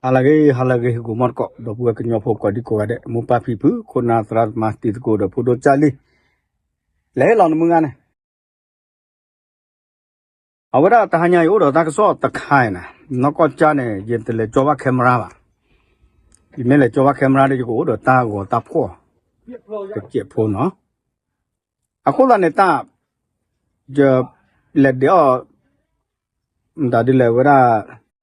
ဟါလၢအဂ့ၤ ဟါလၢအဂ့ၤ ဟံၣ်ကိာ်မီၢ်တကိး ဒီပုၢ်ဝဲၢ်ကညီဖိကိးဒံကိးဂၤဒဲး မိၢ်ပၢ်ဖံဖု ခိၣ်နၢ်သရၣ်သမါတံၤသကိးဒီးဖိဒိၣ်ကၢ်လံၤ လဲၤဟ့ၣ်လီၤနမုၢ်ဂၤန့ၣ် အဝဲဒၣ်တဟါညါအံၤအိၣ်ဒီးတၢ်ကစီၣ်တခါအံၤန့ၣ် နီၢ်ကီၢ်ကၠၢန့ၣ် ယတလဲၤကၠီဘၣ် camera ဘၣ်. ယမ့ၢ်လဲၤကၠီဘၣ် camera ဒီး ယကအိၣ်ဒီးတၢ်ဂီၤတၢ်ဖှီၣ် ကစဲးဖိနီၤ. အဃိသတးန့ၣ်တၢ် ယလဲၤဒဲးအီၣ် မတၤဒ်လဲၣ်ဝဲဒၣ်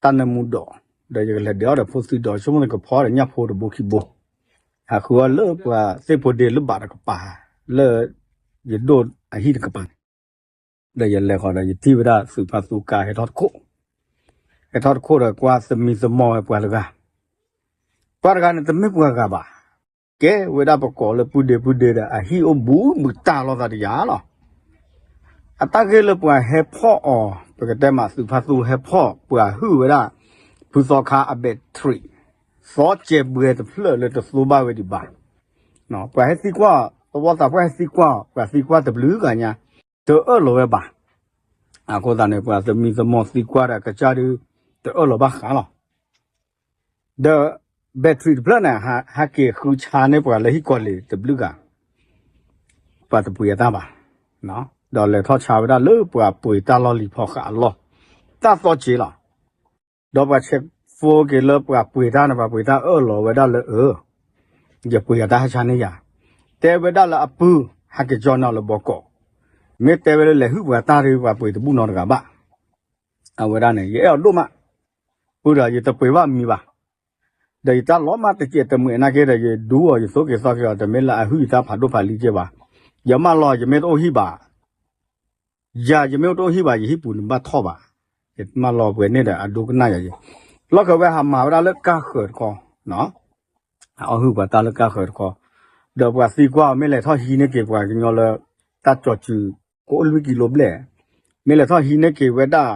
တၢ်နၢမူဒီး ဒီးယကလဲၤဒဲးအီၣ်ဒီးဖိသံဒီး ဆိကမိၣ်သကဖီဒီးညၣ်ဖိတဘိခံဘိ ဟးဃုအီၣ်လၢပှၤသ့ၣ်ဖိဒ့လၢဘၣ်တကပၤ လၢယဒိၣ်အဟံၣ်တကပၤန့ၣ် ဒီးယလဲၤဃီၤဒီးယထံၣ်ဝဲဒၣ်သုးဖါသူကါဟဲထီၣ်တခိၣ် ဟဲထီၣ်တခိၣ်ဒီးကွၢ်သမံသမိးဝဲပှၤတဂၤ ပှၤတဂၤန့ၣ်တမ့ၢ်ပှၤဂၤဘၣ် ကဲဝဲဒၣ်ပကိးလၢပုၢ်ဒ့ပုၢ်ဒ့ဒီး အဟံၣ်အိၣ်ဘူးမုာ်တၢ်လိာ်သးတယၤလီၤ. အတၢ်ဂ့ၢ်လၢပှၤဟဲဖီၣ်အီၤ ပကတဲမးသုးဖါသူဟဲဖီၣ်ပှၤဟုၣ်ဝဲဒၣ် ဖုသီခါအ battery သီကဲဘှဲတဖျၢၣ်လၢတသိဘၣ်ဝဲဒံးဘၣ်. ပှၤဟဲသံကွၢ် သဝီသးပှၢ်ဟဲသံကွၢ် ပှၤသံကွၢ်တဘျုးဂၤညါ တအၢၣ်လီၤဝဲဘၣ်. အဃိသတးန့ၣ် ပှၤသမံသမိးသံကွၢ်ဒီးကစၢ်ဒုး တအၢၣ်လီၤဘၣ်ဃးလီၤ. ဒီး battery တဖျၢၣ်န့ၣ် ဟးက့ၤဃုဆါန့ၢ်ပှၤလၢဟံၣ်ကီၢ်လံၤတဘျုးဂၤ ပှၤတပှ့ၤအတၢ်ဘၣ်. ဒီးလဲၤထီၣ်ဆါဝဲဒၣ်လၢပှၤပှ့ၤတၢ်လီၢ်လံၤဖီဃးအလီၢ် တၢ်သီက့လီၤ. ဒီးပှၤဆဲး phone က့ၤလၢပှၤပှ့ၤတၢ်န့ၣ် ပှၤပှ့ၤတၢ်အၢၣ်လီၤဝဲဒၣ်လၢအၢ ယပှ့ၤအတၢ်ဟးဆါန့ၢ်ယၤ, တဲဝဲဒၣ်လၢအပုၢ် ဟးက့ၤကၠီန့ၢ်လၢဘီကီး, မ့ၢ်တဲဝဲလၢလဲၤဟုၣ်ပှၤတၢ်ဒီး ပှၤပှ့ၤတဘူၣ်နီတဂၤဘၣ်. အဝဲဒၣ်န့ၣ် ယအဲၣ်အီၤဒိၣ်မး, ပုၢ်ဒီးယတပှ့ၤဘၣ်မံၤဘၣ်, ဒီးယတၢ်လီၤမးတစဲးတမှံၤနာ်က့ဒီး ယဒူအီၤ ယသိက့ၤသီက့ၤအီၤ တမ့ၢ်လၢအဟုၣ်ယတၢ်ဖးဒိၣ်ဖးလံၤက့ဘၣ်, ယမၢလီၤ ယမ့ၢ်တအိၣ်ဟံၣ်ဘၣ် ယၤယမ့ၢ်တအိၣ်ဟံၣ်ဘၣ် ယဟံၣ်ပူၤန့ၣ်ဘၣ်ထီၣ်ဘၣ်, ယမၢလီၤပှဲၤန့ၣ်ဒီးအဒိကနၣ်ယၤယဲ, လီၢ်ခၢၣ်ဝဲဟးမၤဝဲဒၣ်လၢကါဃၢၤတခီ, အီၣ်ဟုၣ်ပှၤတၢ်လၢကါဃၢၤတခီ, ဒီးပှၤသံကွၢ်အီၤ မ့ၢ်လဲၤထီၣ်ဟံးန့ၢ်က့ၤပှၤကညီလၢ တၢ်ကၠီၤစုၤ ကအိၣ်လွံၢ်ကံလိဘျဲၣ်, မ့ၢ်လဲၤထီၣ်ဟံးန့ၢ်က့ၤဝဲဒၣ်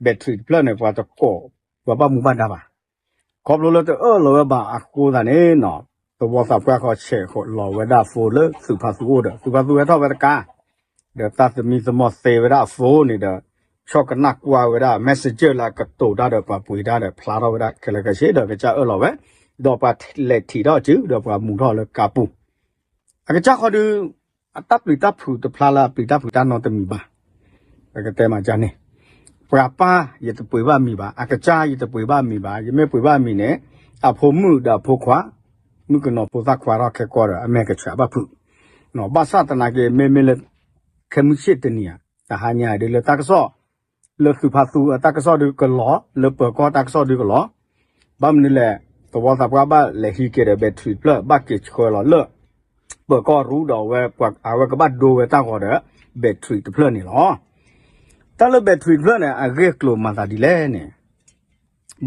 battery တဖျၢၣ်န့ၣ် ပှၤတကိး ပှၤဘၣ်မူဘၣ်ဒါဘၣ် ခီဖျိလၢတအၢၣ်လီၤဝဲဘၣ်အဃိသတးန့ၣ်နီၤ, သဝီသးပှၢ်ဃီဆဲးဃီၤလီၤဝဲဒၣ်အ phone လၢသုးဖါသူအိၣ်ဒီး သုးဖါသူဟဲထီၣ်ဝဲတကး, ဒီးတၢ်သမံသမိးသ့ဝဲဒၣ်အ phone န့ၣ်ဒီး ဆီၣ်ကနၣ်ကွၢ်ဝဲဒၣ် messenger လၢအကတိၤတၢ်ဒီးပှၤပှ့ၤတၢ်ဒီး ဖျါထီၣ်ဝဲဒၣ်ခဲလၢာ်ခဲဆ့ဒီးကစၢ်အၢၣ်လီၤဝဲ, ဒီးပှၤလဲၤထံၣ်ထီၣ်စု ဒီးပှၤမူထီၣ်လၢကါပူၤ အကစၢ်ဃီဒီး အတၢ်ပျံၤတၢ်ဖုးတဖျါလၢအပျံၤတၢ်ဖုးတၢ်နီတမံၤဘၣ်. ပကတဲမးကန့ၣ်, ပှၤပၢ်ယတပှ့ၤဘၣ်မံၤဘၣ်, အကစၢ်ယတပှ့ၤဘၣ်မံၤဘၣ်, ယမ့ၢ်ပှ့ၤဘၣ်မံၤန့ၣ် အဖိမုၣ်ဒီးအဖိခွါ, မုၣ်ကနီၤဖိသၣ်ခွါထီၣ်ခဲကီၢ်ဒီး အမဲာ်ကဆှးဘၣ်ဖုး, ဘၣ်ဆၣ်သနာ်က့ မ့မ့ၢ်လၢ ခဲမုၢ်ဆ့ၣ်တနံၤဧါ, တဟါညါဒ်လၢတၢ်ကစီၣ် လၢသုးဖါသူအတၢ်ကစီၣ်ဒုကလီၤ, လၢပၢၤကီၢ်တၢ်ကစီၣ်ဒုကလီၤ, ဘၣ်မနုၤလဲၣ်, သဝီသးပှၢ်ဘၣ်လဲၤဟံးက့ၤဒီး battery တဖျၢၣ် ဘၣ်က့ၤဆှၢလီၤလၢ ပၢၤကီၢ်ရူဒီးဝဲ အဝဲကဘၣ်ဒိဝဲတၢ်ဂီၤဒီး battery တဖျၢၣ်န့ၣ်လီၤ. တၢ်လၢ battery တဖျၢၣ်န့ၣ် အဂ့ၢ်အကျိၤမၤသးဒ်လဲၣ်န့ၣ်,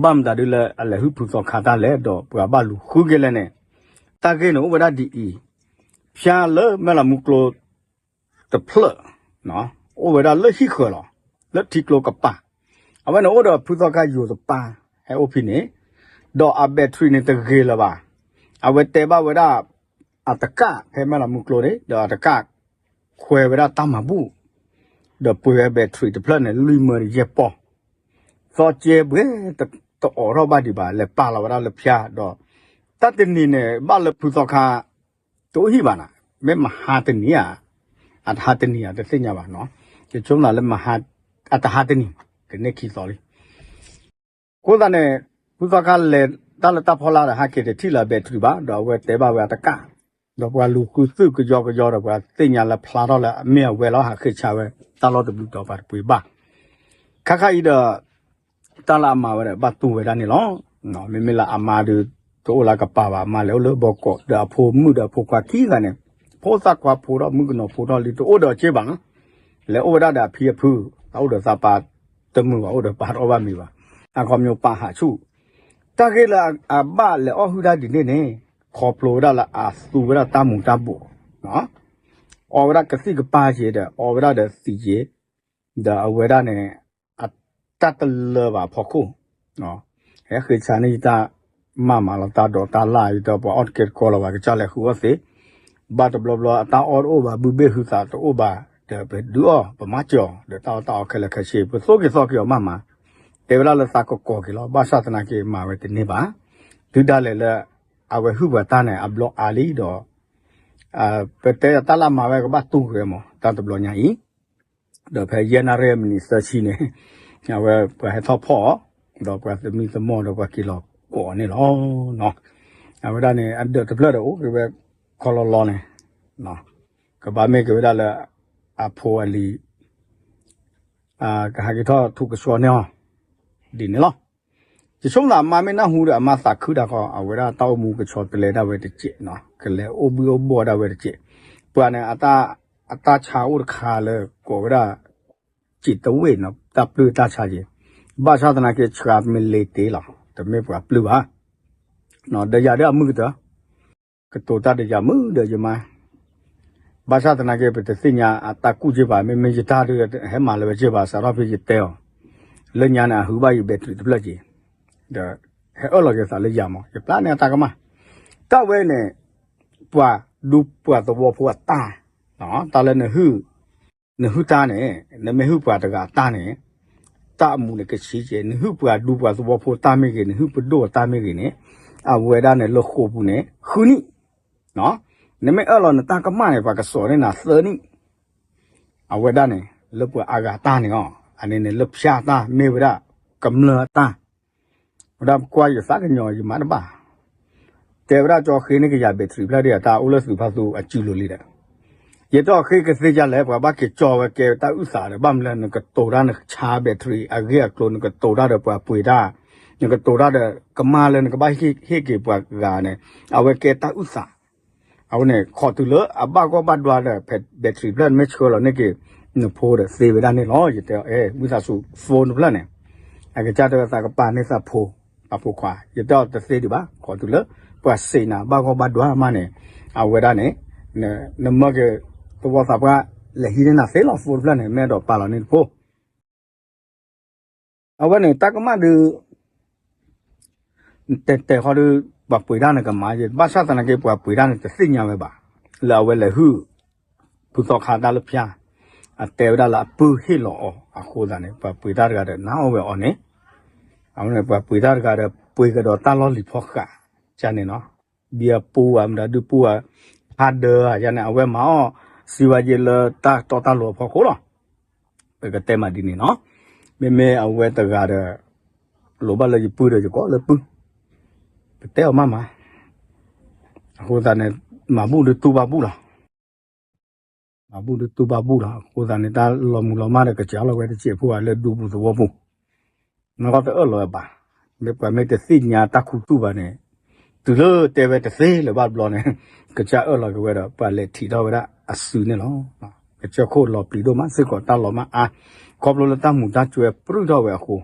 ဘၣ်မတၤဒ်လၢအလဲၤဟုၣ်ဖုသီခါတၢ်လဲၣ်ဒီးပှၤဘၣ်လူၤဃုက့ၤလဲၣ်န့ၣ်, တၢ်ဂ့ၢ်န့ၣ်အိၣ်ဝဲဒၣ်ဒ်အံၤ, ဖၠါလၢမဲၢ်လးမူကျိ တဖျၢၣ်, အိၣ်ဝဲဒၣ်လၢဟံၣ်ဃၢၤလီၤ, လၢထံကျိကပၤ, အဝဲန့ၣ်အိၣ်ဒီးဖုသီခါယိၤတပၤ, ဟဲအိၣ်ဖဲန့ၣ်, ဒီးအ battery န့ၣ်တဂ့ၤလၢၤဘၣ်, အဝဲတဲဘၣ်ဝဲဒၣ် အတကၣ်ဖဲမဲၢ်လးမူကျိန့ၣ် ဒီးအတကၣ် ခွဲဝဲဒၣ်တၢ်မၤဘူၣ်, ဒီးပှ့ၤဝဲ battery တဖျၢၣ်န့ၣ် လွံၢ်မၢတယဲၢ်ပီၢ်, သီကဲဘှဲ တအိးထီၣ်ဘၣ်ဒံးဘၣ် လဲၤပာ်လီၤဝဲဒၣ်လၢဖၠါဒီး, တၢ်တနံၤန့ၣ် ဘၣ်လၢဖုသီခါ တအိၣ်ဟံၣ်ဘၣ်နၤ, မ့ၢ်မဟါတနံၤဧါ, အတဟါတနံၤဧါ တသ့ၣ်ညါဘၣ်, ယဆိကမိၣ်လၢမဟါ, အတဟါတနံၤ, ကန့ၢ်ခံသီလံ အဃိသတးန့ၣ် ဖုသီခါလဲၤတၢ်လၢတၢ်ဖီလာ်ဒီး ဟးက့ၤတထံၣ်လၢ battery ဘၣ်, ဒီးအဝဲတဲဘၣ်ဝဲအတကၣ်, ဒီးပှၤလူၤဃုသုးကယီကယီဒီး ပှၤသ့ၣ်ညါလၢဖျါထီၣ်လၢအမ့ၢ်အဝဲလီၤ ဟးဃ့ဆါဝဲတၢ်လီၢ်တဘျုးဒီးပှၤတပှ့ၤဘၣ်, ခါခါအံၤဒီး တၢ်လၢအမါဝဲဒီး ဘၣ်တူၢ်ဝဲဒၣ်န့ၣ်လီၤ. မ့မ့ၢ်လၢအမါဒီး တအိၣ်လၢကပၤဘၣ်, အမါလဲၤအိၣ်လၢဘီကီး ဒီးအဖိမုၣ်ဒီးအဖိခွါခံဂၤန့ၣ်, ဖိသၣ်ခွါဖိထီၣ် မုၣ်ကနီၤဖိထီၣ်လံ တအိၣ်ဒီးအစ့ဘၣ်, လဲၤအိၣ်ဝဲဒၣ်ဒီးအဖံအဖု, တၢ်အိၣ်ဒီးသးပာ်တမုာ်ဘၣ်, အိၣ်ဒီးပာ်ထီၣ်ဘၣ်မံၤဘၣ်, အခီပညီပာ်ဟးဆူၣ်, တၢ်ဂ့ၢ်လၢအဘၣ်လဲၤအီၣ်ဟုၣ်တၢ်ဒ်န့ၣ်န့ၣ်, ခီဖျိဝဲဒၣ်လၢအသူဝဲဒၣ်တၢ်မူၤတၢ်ဘှီး, အီဝဲဒၣ်ကသံၣ်ကပၤက့ၤဒီး အီဝဲဒၣ်ဒီးသံးက့ၤ, ဒီးအဝဲဒၣ်န့ၣ် အတၢ်တလၢဘၣ်အဖီခိၣ်, ဟဲဃ့ဆါန့ၢ်ယတၢ်မၤမၤလီၤတၢ်ဒိးတၢ်လၢ် ယဒီးပှၤအီၣ်တကဲတကီလီၤဘၣ် ကစၢ်လဲၤဃုအီၣ်သ့, ဘၣ်တဘျီဘျီအတၢ်အီၣ်တအိၣ်ဘၣ်, ဘုဘ့ၣ်ဟုသးတအိၣ်ဘၣ်, ဒီးပဒုးအီၣ် ပမၤစၢၤအီၤ ဒီးတၢ်အီၣ်တၢ်အီခဲလၢာ်ခဲဆ့ ပသိၣ်က့ၤသီက့ၤအီၤမးမး, တဲဝဲဒၣ်လၢသးကကိးက့ၤလီၤ ဘၣ်ဆၣ်သနာ်က့မၤဝဲတန့ၢ်ဘၣ်. တုၤဒၣ်လဲာ်လၢ အဝဲဟုၣ်ပှၤတၢ်န့ၣ် အဘျီအါလံဒီး ပတဲတၢ်လၢအမၤဝဲကဘၣ်တူၢ်က့ၤမး တၢ်တဘျီညါအံၤ ဒီးဖဲယဲၢ်နၣ်ရံၣ်မံးနံးသၢဆံန့ၣ် အဝဲပှၤဟဲထီၣ်ဖီၣ်အီၤ ဒီးပှၤသမံသမိးဒီးပှၤက့ၤလီၤကိးအီၤန့ၣ်လီၤ. အဝဲဒၣ်န့ၣ် အဒၢးတဖျၢၣ်ဒီးအိၣ်က့ၤဝဲခီလီၤလီၤန့ၣ် ကဘၣ်မ့ၢ်က့ၤဝဲဒၣ်လၢ အဖိအလံၤ ကဟးက့ၤထီၣ်ထူးကဆှီန့ၢ်အီၤ ဒ်န့ၣ်လီၤ. ယဆိကမိၣ်သးအမါမ့ၢ်နၢ်ဟူဒီး အမါသးခုတၢ်ခီ အဝဲဒၣ်တၢ်အိၣ်မူကဆီတလဲဒၣ်ဝဲတစဲးနီၤ ကလဲၤအိၣ်ဘှံးအိၣ်ဘှီၣ်ဒၣ်ဝဲတစဲး. ပှၤန့ၣ် အတၢ်ဆါအိၣ်တခါလၢကိးဝဲဒၣ် စံးတဝ့ၢ်နီၤ တၢ်ပျုၢ်တၢ်ဆါက့ၤ ဘၣ်ဆၣ်သနာ်က့ဆှါမ့ၢ်လ့တ့ၢ်လီၤ တမ့ၢ်ပှၤပျုၢ်ဘၣ် ဒီးယၤဒၣ်အမုၢ်ကတၢၢ် ကတိၤတၢ်ဒီးယၤမုၢ်ဒီးယမါ ဘၣ်ဆၣ်သနာ်က့ ပတသ့ၣ်ညါအတၢ်ကူၣ်က့ဘၣ် မ့မ့ၢ်ယတၢ်ဒုး ဟဲမၤလၢၤဝဲက့ဘၣ် စးထီၣ်ဖဲယတဲအီၤ လၢညါန့ၣ် အဟုဘၣ်ယ battery တဖျၢၣ်က့ ဒီးဟဲအၢၣ်လီၤက့ၤသးလၢယၤမး ယပျၢ်န့ၢ်အတၢ်ကမၣ် တၢ်ဝဲန့ၣ် ပှၤဒူပှၤသဝီဖိအတၢ် တၢ်လၢနဟုၣ် နဟုၣ်တၢ်န့ၣ် နမ့ၢ်ဟုၣ်ပှၤတဂၤအတၢ်န့ၣ် တၢ်အမူးန့ၣ်ကဆံးကဲ နဟုၣ်ပှၤဒူပှၤသဝီဖိတၢ်မ့ၢ်ဂ့ၤ နဟုၣ်ပဒိၣ်အတၢ်မ့ၢ်ဂ့ၤန့ၣ် အဝဲဒၣ်န့ၣ်လၢဃိာ်ပူၤန့ၣ် ဃုနံၣ် နမ့ၢ်အၢၣ်လီၤနတၢ်ကမၣ်န့ၣ် ပှၤကစိာ်န့ၢ်နၤသၢနံၣ် အဝဲဒၣ်န့ၣ် လၢပှၤအါဂၤတၢ်န့ၣ်အီၤ အန့ၣ်န့ၣ် လၢဖၠါတၢ်မ့ၢ်ဝဲဒၣ် ကမျၢၢ်အတၢ် ဝဲဒၣ်ပကွၢ်ယသးကညီၤယမါတဘၣ် တဲဝဲဒၣ်ကၠီဃ့န့ၢ်ကယၤ battery ဖျၢၣ်ဒ်အတၢ်အိၣ်လၢသုးဖါသူအစုလိၤလံဒီး ယတဲအီၤဃ့ကသ့ဒ်လဲၣ် ပှၤဘၣ်က့ၤကၠီဝဲကဲတၢ်အုၣ်သးဒီး ဘၣ်မနုၤလဲၣ် နကတိၤတၢ်နဆါ battery အဂ့ၢ်အကျိၤ နကတိၤတၢ်ဒီးပှၤပှ့ၤတၢ် နကတိၤတၢ်ဒီးကမၣ်လၢနကဘၣ်ဟ့ၣ်က့ၤပှၤဂၤန့ၣ် အဝဲကဲတၢ်အုၣ်သး အဝဲန့ၣ် ခိးတုၤလၢအဘၣ်ဂီၢ်ဘၣ်ဒွါဒီး ဖဲ battery ဖျၢၣ်နမ့ၢ်ဆှၢလီၤန့ၢ်က့ၤ နဖိဒီးသ့ဝဲဒၣ်န့ၣ်လီၤ ယတဲအီၤ အဲ ဝံသးစူၤ phone တဖျၢၣ်န့ၣ် အကစၢ်တဲဝဲသးကပာ်န့ၢ်သးဖိ သးဖိခွါ ယတဲအီၤတသ့ဒံးဘၣ် ခိးတုၤလၢ ပှၤစံးနၤဘၣ်ဂီၢ်ဘၣ်ဒွါမးန့ၣ် အဝဲဒၣ်န့ၣ် နမၢက့ၤ သဝီသးပှၢ် လဲၤဟံးန့ၢ်နၤသ့လီၤ phone တဖျၢၣ်န့ၣ် မ့ၢ်အဲၣ်ဒိးပာ်လီၤန့ၢ်တဖိ အဝဲန့ၣ် တၢ်ကမၣ်ဒုး တဲတဲဃီဒီး ပှၤပှ့ၤတၢ်န့ၣ်ကမၤယဲ ဘၣ်ဆၣ်သနာ်က့ ပှၤပှ့ၤတၢ်န့ၣ် တသ့ၣ်ညါဝဲဘၣ် လၢအဝဲလဲၤဟုၣ် ဖုသီခါတၢ်လၢဖၠါ အတဲဝဲဒၣ်လၢအပုၢ်ဟ့ၣ်လီၤအီၤအဃိသတးန့ၣ် ပှၤပှ့ၤတၢ်တဂၤဒီးနၢ်အီၣ်ဝဲအီၤန့ၣ် အဝဲန့ၣ် ပှၤပှ့ၤတၢ်တဂၤဒီး ပှ့ၤကဒီးတၢ်လီၢ်လံၤဖီဃး ကန့ၣ်နီၤ ဘံအပူၤဧါ မတၤဒုပူၤဧါ ဖးဒၢဧါ ယန့ၣ် အဝဲမၤအီၣ် စံးဝဲယဲလၢတၢ်တီတၢ်လိၤအဖီခိၣ်လီၤ ပကတဲမးဒ်န့ၣ်နီၤ မ့မ့ၢ်အဝဲတဂၤဒီး လိၣ်ဘၣ်လၢယပုၢ်ဒီးယကိးလၢပုၢ် ပတဲအီၤမးမး အဃိသတးန့ၣ် မၤဘူၣ်ဒုးတူၢ်ဘၣ်ဘူၣ်လီၤ မၤဘူၣ်ဒုးတူၢ်ဘၣ်ဘူၣ်လီၤ အဃိသတးန့ၣ် တၢ်လီၤမုၢ်လီၤမၢ်ဒီး ကစၢ်လီၤဝဲတစဲးဖိဧါ လၢဒူပူၤသဝီပူၤ နဂီၢ်တအၢၣ်လီၤဝဲဘၣ် မ့ၢ်ပှၤမ့ၢ်တသ့ၣ်ညါတၢ်ခူသူၣ်ဘၣ်န့ၣ် တုၤလၢတဲဝဲတသ့လၢၤဘၣ်တဘျီန့ၣ် ကစၢ်အၢၣ်လီၤက့ၤဝဲဒီး ပှၤလဲၤထံးထီၣ်ဝဲဒၣ်အစုန့ၣ်လီၤ. ကစၢၢ်ခိၣ်လီၤပျံၤဒိၣ်မးစ့ၢ်ကီး တၢ်လီၤမၢ်အါ ခီဖျိလၢတၢ်မူးတၢ်ကွဲးပြူၢ်ထီၣ်ဝဲအဃိ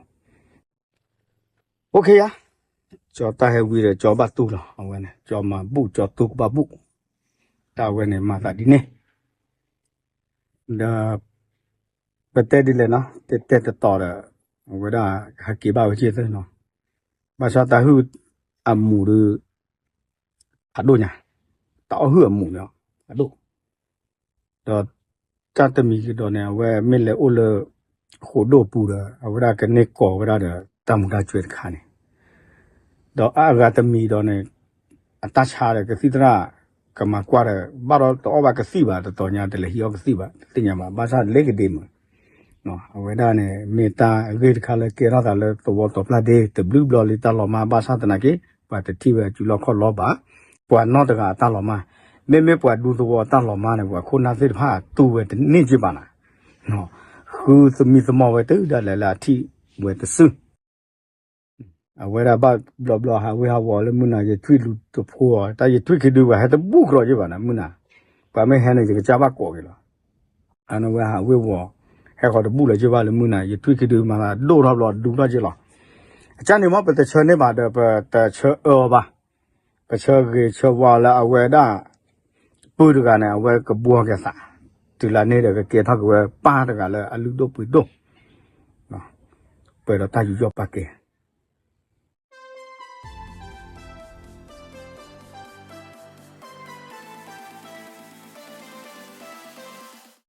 အိၣ်ခ့ယါ ကၠီတၢ်ဟဲဝံၤဒီး ကၠီဘၣ်တူၢ်လီၤ အဝဲန့ၣ် ကၠီမၤဘူၣ် ကၠီတူၢ်ကဘၣ်ဘူၣ် တၢ်ဝဲန့ၣ် မၤသးဒ်န့ၣ် ဒီး ပတဲဒ်လဲၣ်နီၤ တဲတဲတတီၤဒီး အဝဲဒၣ်ဟဲက့ၤဘၣ်ဝဲက့ၤသ့နီၤ ဘၣ်ဆၣ်တၢ်ဟုၣ်အမူးဒီး ဖးဒိၣ်ညါ တၢ်အီၣ်ဟုၣ်အမူးန့ၣ် ဖးဒိၣ် ဒီး တၢ်တမံၤကဒီးန့ၣ် အဝဲမ့ၢ်လဲၤအိၣ်လၢ ဃိးဒိၣ်ပူၤဒီး အဝဲဒၣ်ကန့ၢ်ကီးဝဲဒၣ်ဒီး တၢ်မူးတၢ်ကွဲးတခါန့ၣ် ဒီးအဂၤတမံၤဒီးန့ၣ် အတၢ်ဆါဒီးကသံၣ်သရၣ် ကမၤကွၢ်ဒီး ဘၣ်ဒီးတအီၣ်ဘၣ်ကသံၣ်ဘၣ် တတီၤညါတလဲၤဟံးအီၣ်ကသံၣ်ဘၣ် တသ့ၣ်ညါဘၣ် ဘၣ်ဆၣ်လ့ကဒ့မုာ် အဝဲဒၣ်န့ၣ် မ့ၢ်တၢ်အဂ့ၢ်တခါလၢကဲထီၣ်သးလၢသဝီတီၤပျၢ်ဒ့ တဘျုးဘျီလံတၢ်လီၤမၢ် ဘၣ်ဆၣ်သနာ်က့ ပှၤတထံၣ်ဝဲအစုလီၢ်ခီၣ်လီၤဘၣ် ပှၤနီတဂၤအတၢ်လီၤမၢ် မ့မ့ၢ်ပှၤဒူသဝီအတၢ်လီၤမၢ်န့ၣ် ပှၤခိၣ်နၢ်သ့ၣ်တဖၣ်တူၢ်ဝဲတန့ၢ်က့ဘၣ်နၤ ဃုသမံသမိးဝဲတုၤဒၣ်လဲာ်လၢအထံၣ်ဝဲတစု အဝဲဒၣ်ဘၣ်ဘျီဘျီဟးဝ့ၤဟးဝီၤလၢမုၢ်နၤ ယထွံၣ်လူၤတဖိအီၤ တၢ်ယထွံၣ်ခံဒုပှၤဟဲတဘူၣ်ကြီၤက့ဘၣ်နၤ မုၢ်နၤ ပှၤမ့ၢ်ဟဲန့ၣ် ယကစၢ်ဘၣ်ကိးက့ၤလီၤ အဝဲဟးဝ့ၤဝီၤ ဟဲဃီၤတဘူၣ်လၢၤက့ဘၣ်လၢမုၢ်နၤ ယထွံၣ်ခံဒုမၤသးဒိၣ်ထီၣ်ဘျီဒူထီၣ်က့လီၤ အကၢ်န့ၣ်မ့ၢ်ပတဆၢန့ၢ်ဘၣ်ဒီး ပတဆၢအၢအီၤဘၣ် ပဆၢဂ့ၤဆၢဝါလၢအဝဲဒၣ် ပုၢ်တဂၤန့ၣ် အဝဲကဘှီက့ၤသး တုၤလၢန့ၣ်ဒီးကကဲထီၣ်က့ၤဝဲပၢ်တဂၤလၢအလုၢ်ဒိၣ်ပှ့ၤဒိၣ် ပှဲၤဒီးတၢ်ယူးယီၣ်ပာ်ကဲ